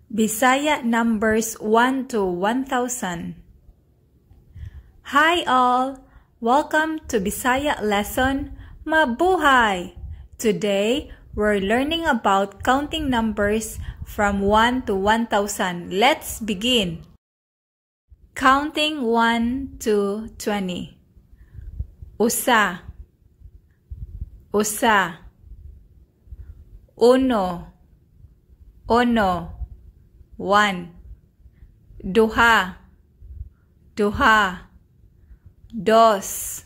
Bisaya numbers 1 to 1,000. Hi all! Welcome to Bisaya lesson. Mabuhay! Today, we're learning about counting numbers from 1 to 1,000. Let's begin! Counting 1 to 20. Usa, usa, uno, uno, 1, duha, duha, dos,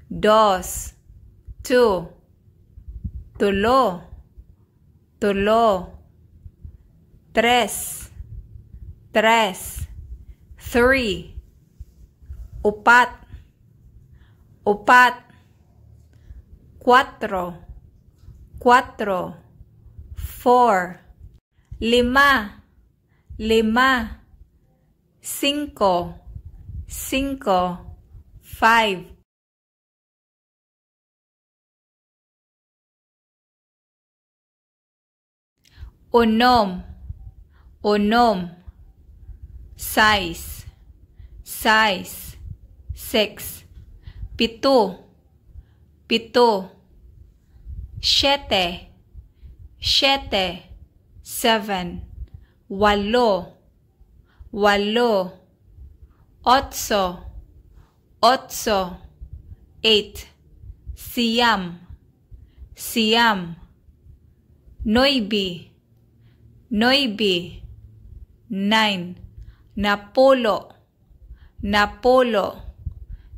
dos, 2, tulo, tulo, tres, tres, 3, upat, upat, kwatro, kwatro, 4, lima, lima, singko, singko, 5. Unom, unom, sais, sais, 6, pito, pito, siyete, siyete, 7, walo, walo, otso, otso, 8, siyam, siyam, nuebe, nuebe, 9, napulo, napulo,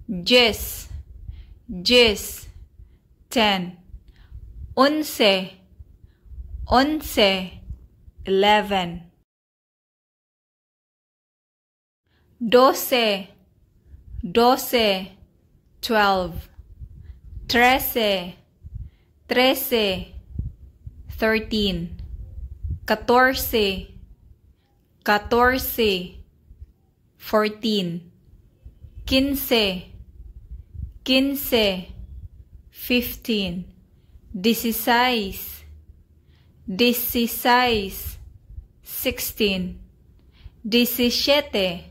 diyes, diyes, 10, onse, onse, 11, dose, dose, 12, trese, trese, 13, katorse, katorse, 14, kinse, kinse, 15, disisais, disisais, 16, disisiete,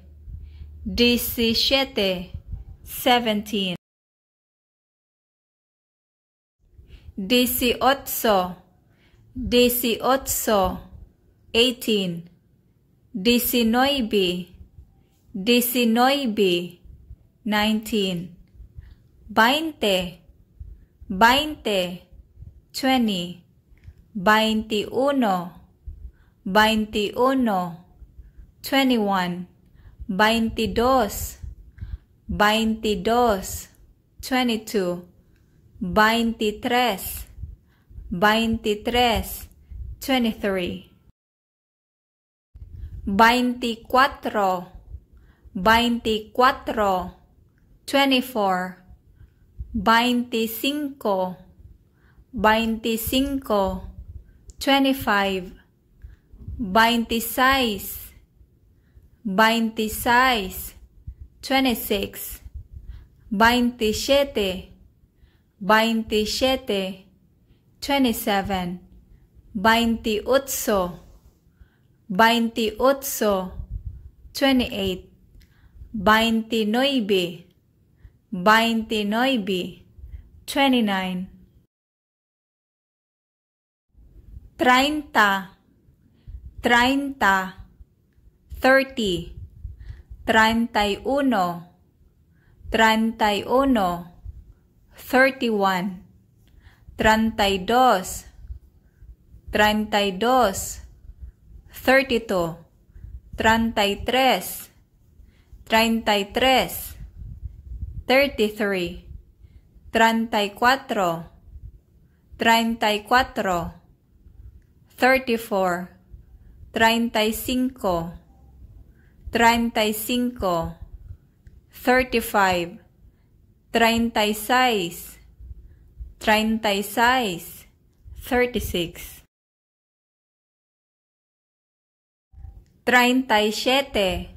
disisiete, 17, disiotso, disiotso, 18, disinuebe, disinuebe, 19, bainte, bainte, 20, baintiuno, baintiuno, 21, baintidos, baintidos, 22, baintitres, baintitres, 23, baintikwatro, baintikwatro, 24, baintisingko, baintisingko, 25, baintisais, baintisais, 26, baintisyete, baintisyete, 27, baintiotso, baintiotso, 28, baintinuebe, baintinuebe, 29, trainta, trainta, 30, traintay uno, traintay uno, 31, treinta y dos, treinta y dos, 32, treinta y tres, treinta y tres, 33, treinta y cuatro, treinta y cuatro, 34, treinta y cinco, treinta y cinco, 35, treinta y seis, treinta y seis, 36, treinta y siete,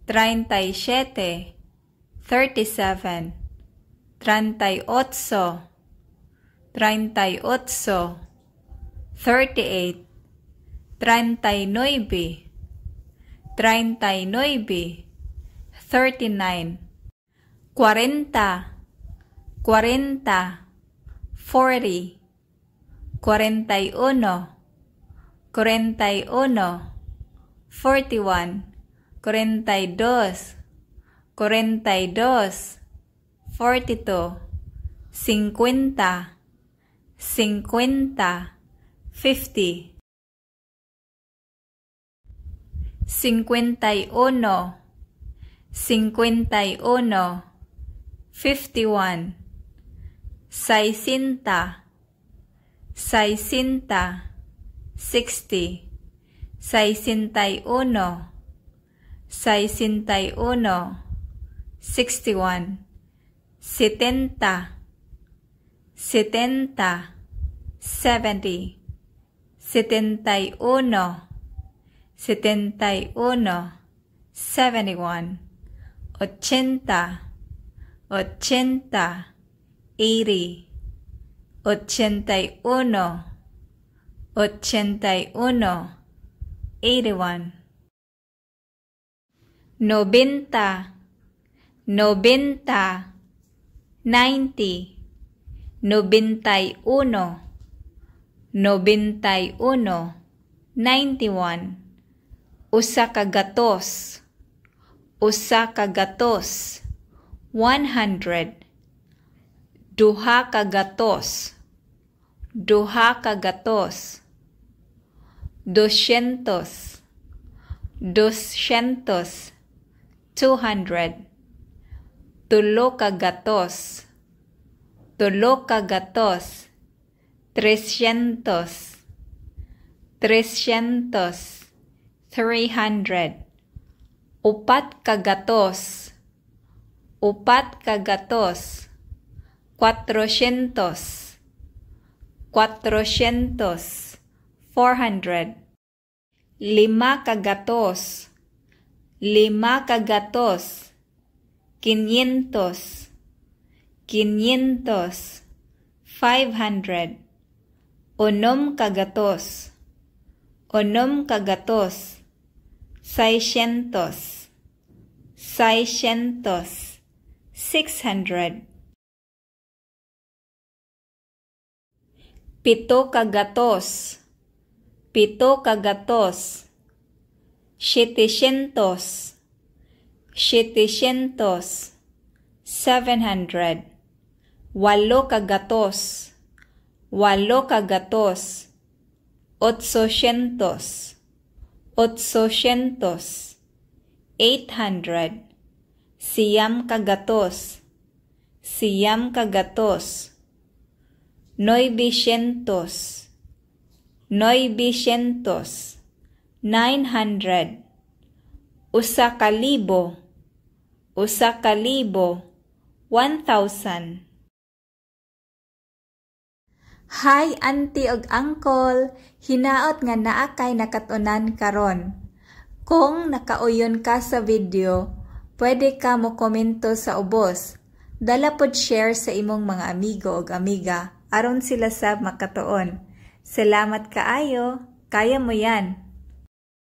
treinta y siete, 37, treinta y ocho, treinta y ocho, 38, 39, 39, 39. 40, 40, 40. 41, 41, 41. 42, 42, 42. 50, 50, 50. 51, 51, 51. 60, 60, 60. 61, 61, 61. 70, 70, 70. 71, 71, 71. 80, 80, 80. 81, 81, 81. 90, 90, 90. 91, 91, 91. 100, 100, 100. 200, 200. 200, 200, 200. 300, 300. 300, 300, 300. 400, 400. 400, 400, 400. 500, 500. 500, 500, 500. 600, 600. 600, 600, 600. 700, 700. 700, 700, 700. 800, 800. 800, 800, 800. 900, 900. 900, 900, 900. 1,000, 1,000, 1,000. Hi, auntie ug uncle! Hinaot nga naa kay nakat-unan karon. Kung nakauyon ka sa video, pwede ka mo komento sa ubos. Dala pod share sa imong mga amigo ug amiga aron sila sab makatuon. Salamat kaayo. Kaya mo yan.